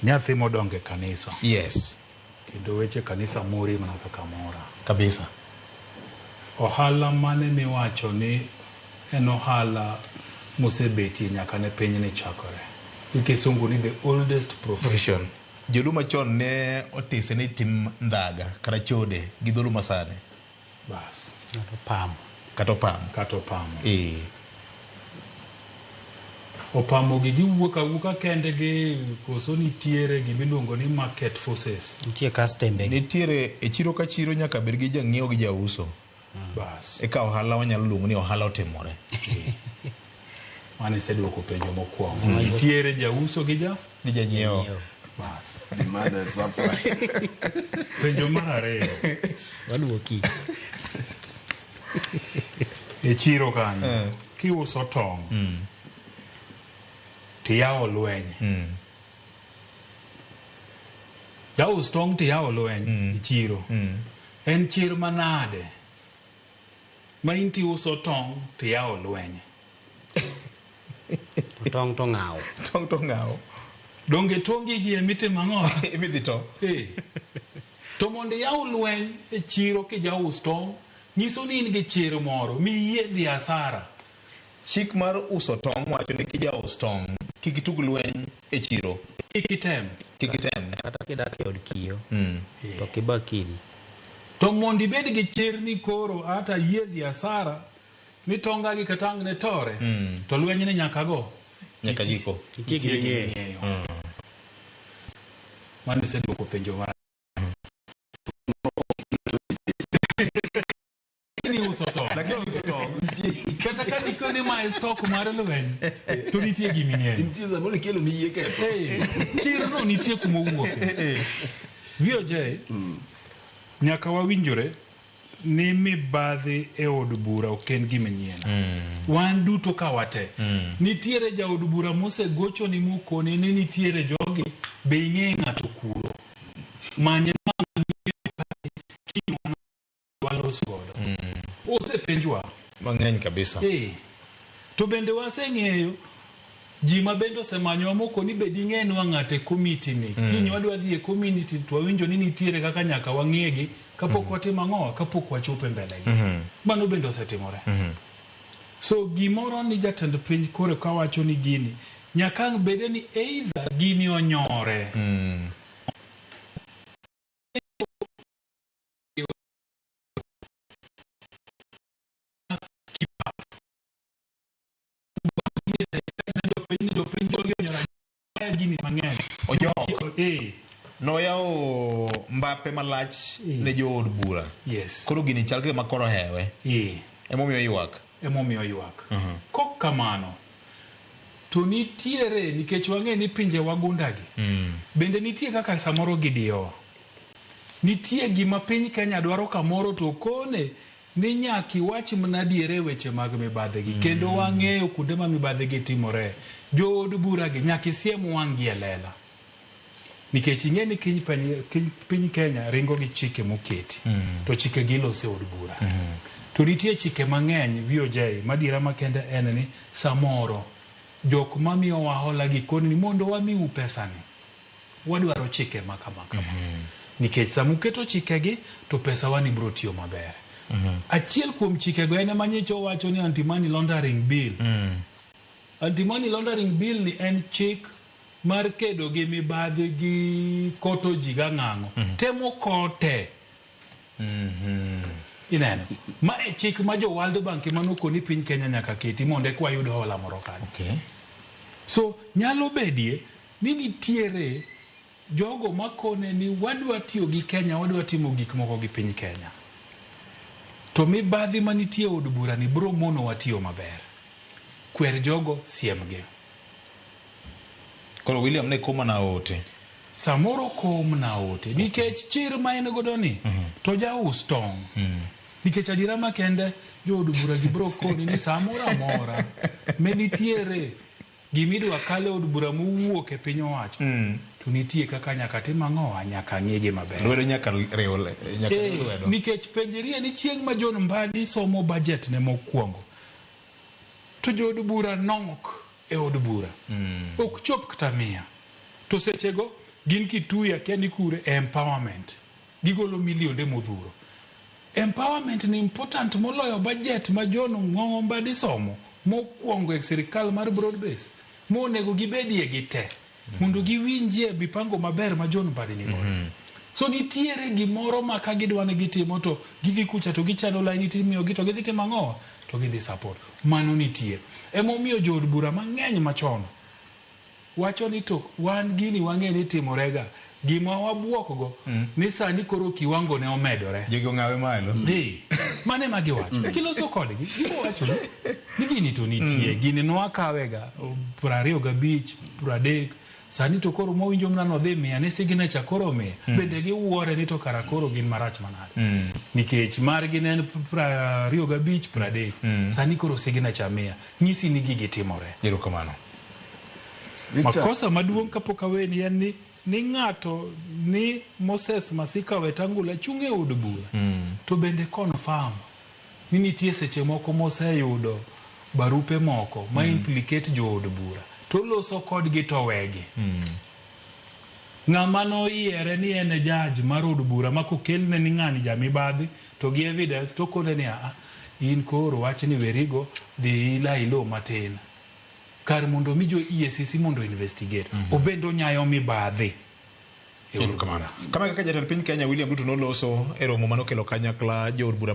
Nyathi modongo e kanisa. Yes. Kendo weche kanisa mori mana kaka mora. Kabisa. Ohala mane miwacho ni en ohala mosebetie nyaka ne pinyni chakore? Gi kisungu ni the oldest profession. Profession. Joluo machon ne otise ni tim ndhaga kata chode gi dholuo masani. Bas. Kata opamo. Kata opamo. Kata opamo. Ee. Opamo gi giwuok awuoka kendgi koso nitiere gima iluongo ni market forces? Nitie kastembe gi. Nitiere e chiro ka chiro nyaka bed gi jang'iewo gi jauso. Bas. Eka ohala wanyalo luongo ni ohala otimore. Mano iseduoko penjo mokwongo. Nitiere jauso gi ja? Gi janyiewo. Bas. Demand and supply. Penjo mar ariyo. Waluoki. E chiro kanyo, kiuso tong' tiyawo lweny. Jaus tong' tiyawo lweny e chiro. En chir manade ma in tiuso tong' tiyawo lweny? To tong' to ng'awo. Tong' to ng'awo. Donge tongi gi emitimo ang'o? Imidhi to. Eh. To mondo iyaw lweny e chiro kijaus tong' nyiso ni in gi chir moro miyie dhi asara. Chik mar uso tong' wacho ni kijaus tong' kik itug lweny e chiro. Kik item. Kik item. Kata kidak e od kiyo to ok iba kidi. To mondo ibed gi chir ni koro ata yie dhi asara ni tonga gi kata ang' ne tore to lweny ni nyaka go. Nyaka giko. Nitie Nitie gima gima ing'eyo. ing'eyo. Mano iseduoko penjo mar ni uso tong'. Lakini uso tong'. Kata ka dikoni ma e stock mar lweny to nitie gima ing'eyo. Nitie samoro ikelo ni yie ketho. Eh, chirno nitie kuma owuoke. VOJ, nyaka wawinjore ni mibadhi e od bura ok en gima nyien. Wan duto ka wate. Nitiere jaod bura mosegochoni mokoni ni nitiere jogi be ing'e ng'ato kuro. Manye kiny walos godo. Osepenjwa. Mang'eny kabisa. Eh. To bende waseng'eyo ji ma bende osemanyowa mokoni be ding'enwa ng'ato e komiti ni. Kiny wadwa dhi e community to wawinjo ni nitiere kaka nyaka wang'egi kapok watimo ang'owa kapok wachopo e mbele gi. Mano bende osetimore. So gimoro ni jatend piny koro ka wacho ni gini nyaka ang' bede ni either gini onyore. Jopiny jogi onyora gini mang'eny. Ojok. Eh, Noyawo mbape malach ne jood bura. yes. Koro gini chal kama koro hewe. Eh. Emomiyo ywak. Emomiyo ywak. Kok kamano, to nitiere nikech wang'e ni pinje wagundagi bende nitie kaka samoro gidiyowa. Nitie gima piny Kenya dwaro kamoro to kone ni nyaka iwach mana adiera e weche mag mibadhi gi. Kendo wang'eyo kuonde ma mibadhi gi timore. Jood bura gi nyaka isiem wang' gi e lela. Nikech ing'e ni kiny piny Kenya ringo gi chike moketi. To chike gi iloso e od bura. To nitie chike mang'eny VOJ madiera makende en ni samoro jok mamiyowa hola gi koni ni mondo wamiu pesani. Wadwaro chike ma kama kama. Nikech sama uketo chikegi to pesawa ni biro tiyo maber. Achiel kuom chikego en ema nyicha owacho ni anti-money laundering bill. Anti-money laundering bill ni en chik mar kedo gi mibadhi gi koto ji gang'ang'o. Temo kote. Ineno. Ma e chik ma jo World Bank ema nokoni piny Kenya nyaka keti mondo eka wayud hola moro kanyo. Okay. So nyalo bedie ni nitiere jogo makone ni wadwa tiyo gi Kenya, wadwa timo gik moko gi piny Kenya. To mibadhi manitie e od bura ni bro monowa tiyo maber. Kwer jogo, siemgi. Koro William ne koma na ote. Samoro kom na ote nikech chir ma en godo ni to jaus tong'. Nikech adiera makende jood bura gi bro koni ni samoro amora me nitiere gimidwa kal e od bura mowuok e piny owacho to nitie kaka nyaka tim ang'owa nyaka ng'igi maber. Lwedo nyaka riw nyaka riw lwedo. Nikech penjerie ni chieng' ma John Mbadi somo budget ne mokwongo to jood bura nok e od bura. Ok chop kata mia. To sechego Gin Kitui, akia ni kure, empowerment. Gigolo milionde modhuro. Empowerment ni important moloyo budget ma John Ong'ong'o Mbadi somo mokwongo e sirikal mar broad base monego gibedie gi te mondo giwinjie mipango maber ma John Mbadi ni godo. So nitiere gimoro ma ka gidwa ni gitimo to gidhi kucha to gichano laini timiyogi to gidhi timo ang'o to gidhi support. Mano nitie. Emomiyo jood bura mang'eny machon wacho ni to wan gini wang'e ni timorega gima wabuok go ni sani koro kiwango ne omedore. Jogi ong'awe malo. Ee, mano ema giwacho. Kiloso kodgi, gibo wacho ni gini to nitie. Gini nwakawega 25, 30. Sani to koro mwawinjo mana nodhi 100 ni signature koro 100. Bende giwuore ni to kara koro gin marach manade. Nikech margi ne en 25, 30. Sani koro signature 100. Nyisi ni gigi timore. Erokamano. Victor, Makosa maduong' kapok aweni en ni ng'ato ni Moses Masika Wetangula chung' e od bura to bende confirm ni nitie seche moko moseyudo barupe moko ma implicate jood bura to loso kodgi to wegi. Ng'ama noyiere ni en e judge mar od bura ma kokelne ni ng'ani jamibadhi to gi evidence to okone ni aa in koro wachni werigo dhi ila ilo matin kar mondo mi jo EACC mondo investigate obende onyayo mibadhi. Erokamano. Kama kaka jatend piny Kenya William Ruto noloso e romo manokelo kanyakla jood bura.